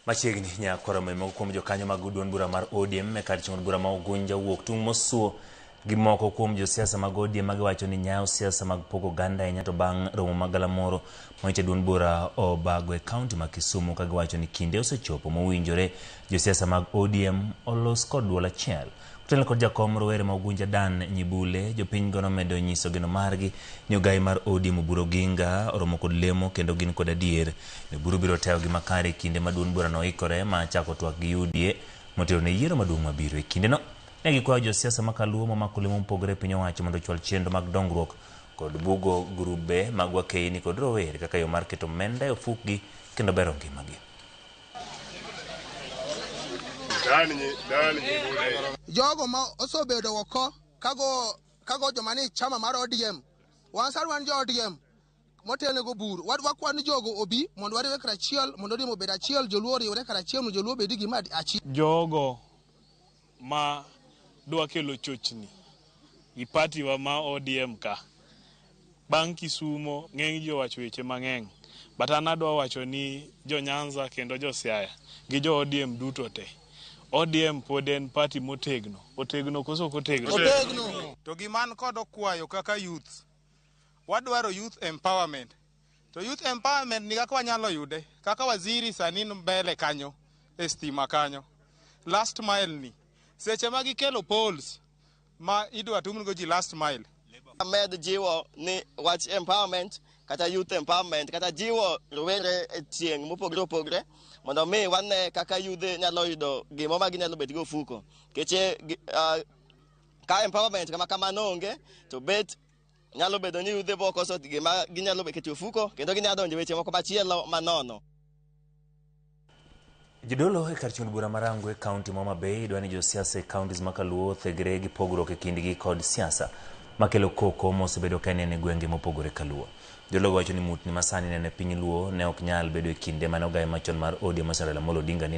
Machiegni nyakoro moko kuom jokanyo mag duond bura mar ODM e kar chung'o bura ma Ugunja wuok tung' mosuo gi moko kuom josiasa mag ODM magiwacho ni nyayo siasa mag pogo oganda ahinya to bang' romo mag galamoro manyocha duond bura obago e kaunti ma Kisumu ka giwacho ni kinde osechopo mowinjore josiasa mag ODM olos kod duol achiel. Kotelne kod jakom rowere ma Ugunja Dan Nyibule, jopiny go nomedo nyiso geno margi ni ogai mar ODM Oburu Oginga oromo kod lemo kendo gin kod adier ni Oburu biro tayogi makare e kinde ma duond burano oikore ma chako twak gi UDA motelo ne yiero maduong' mabiro. E kindeno, ne gikwayo josiasa ma kaluo momako lemo mopogore e piny owacho mondo ochwal chenro mag dongruok kod bugo grube mag wakeyni kod rowere kaka yo mar keto omenda e ofukgi kendo bero ngimagi. Jogo ma osebedo oko kago joma ni chama mar ODM, wan sani wan jo ODM motelne go buru, wakwa ni jogo obi mondo wariwre karachiel, mondo ODM obed achiel, joluo oriwre karachiel mondo joluo obed gima achiel. Jogo ma dwa kelo chochni i party wa ma ODM ka bang' Kisumo ng'eny ji owacho weche mang'eny, but an adwa wacho ni jo Nyanza kendo jo Siaya gi jo ODM duto te, ODM pod en party motegno. Otegno koso ok otegno? Otegno. To gima an kod okwayo kaka youth, wadwaro youth empowerment. To youth empowerment ni kaka wanyalo yude, kaka waziri sani mbele kanyo e stima kanyo, last mile ni seche ma gikelo poles ma idwa tumgo ji last mile. Amed jiwo ni wach empowerment kata youth empowerment kata jiwo rowere e tieng' mopogore opogore mondo mi wane kaka yudhe nyalo yudo gimo ma ginyalo bet go ofuko. Keche ka empowerment kama kamano onge to bet nyalo bedo ni yudhe bo koso gima ginyalo keto e ofuko kendo ginyalo donjo weche moko machielo manono. Jodolo e kar chung' bura ma Rangwe, kaunti ma Homa Bay dwa ni josiasa e counties ma kaluo othegre gi pogruok e kindgi kod siasa makelo koko mosebedo ka ineno e gwenge mopogore kaluo. Jodologo wacho ni mutni masani ineno e piny Luo ne ok nyal bedo e kinde mane ogai machon mar ODM Raila Amolo Odinga ne